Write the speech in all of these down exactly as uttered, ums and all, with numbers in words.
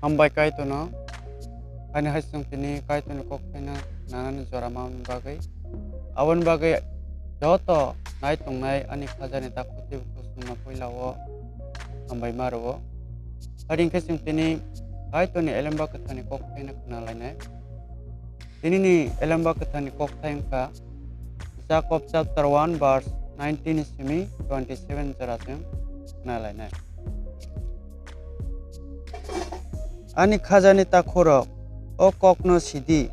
Hambai Kaitorno, ani hai chwng tini Kaitorni kok thaino nanani jora manani bagwi. Aboni bagwi joto nai tongnai ani khajani takhuk tei bukhuk chwngno puila o hambai ma rwo. Aro hinkhe chwng tini Kaitorni Elemba Kwtharni kok thaino khna lainai. Tinini Elemba Kwtharni kok thai wngkha Jakob chapter one verse nineteen simi twenty seven jora chwng khna lainai. Ani khajani takhukrok, o kokno sidi,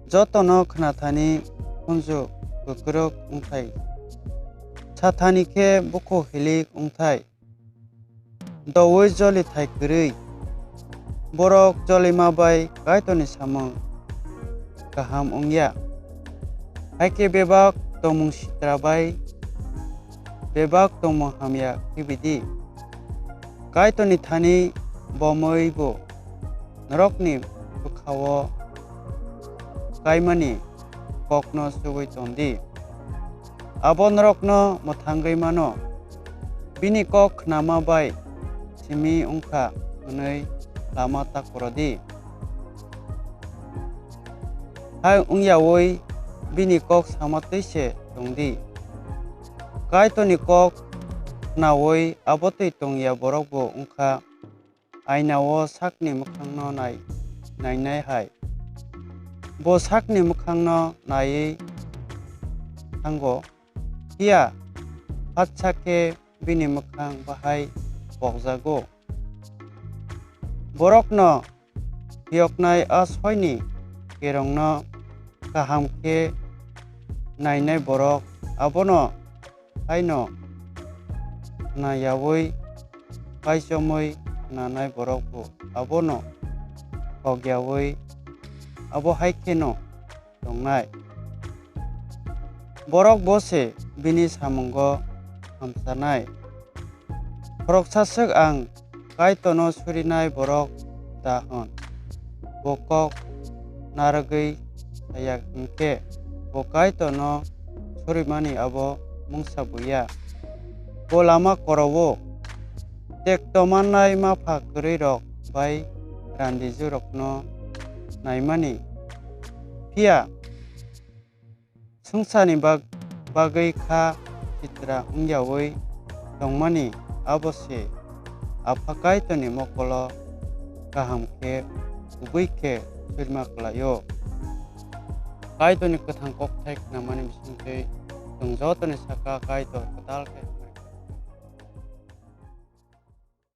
jotono khnathani khunju kwkrwk wngthai, sathani khe bukhu hilik wngthai, doui joli thai kwrwi. Borok jolima bai Kaitorni samung kaham wngya, hai khe bebak tongmung sitra bai bebak tongmung hamya khibi di. Kaitorni thani bomwi bo norokni bwkha-o kaimani kokno chugui ton di. Abo norokno mwthangwi mano. Bini kok khnama bai simi wngkha hwnwi lama ta koro di. Hai wngyaui bini kok sama twi se tong di. Kaitorni kok khnaui abo twi tongya borok bo wngkha aina-o sakni mwkhangno nai-, nainai hai. Bo sakni mwkhangno naiwi thango, phiya hatsa khe bini mwkhang bahai pokjago. Borokno phiyoknai a soini kerongno kaham khe nainai borok abono haino nayaui kaichomwi nanai borok bo abono kokyaui abo hai kheno tongnai. Borok bo se bini samungo hamchanai. Khoroksa swk ang Kaitorno surinai borok da hwn? Bo kok narwgwi saya hwn khe bo Kaitorno surimani abo mungsa buya. Bo lama koro-o tekto mannai mapha kwrwirok bai randijwkrokno naimani. Phiya swngcharni bag-, bagwi kha sitra wngyaui tongmani abo se Apha Kaitorni mokolo kaham khe kubui khe surima klai-o. Kaitorni kwthang kokthai khnamani bisingtwi chwng jotoni saka Kaitor kwtal khe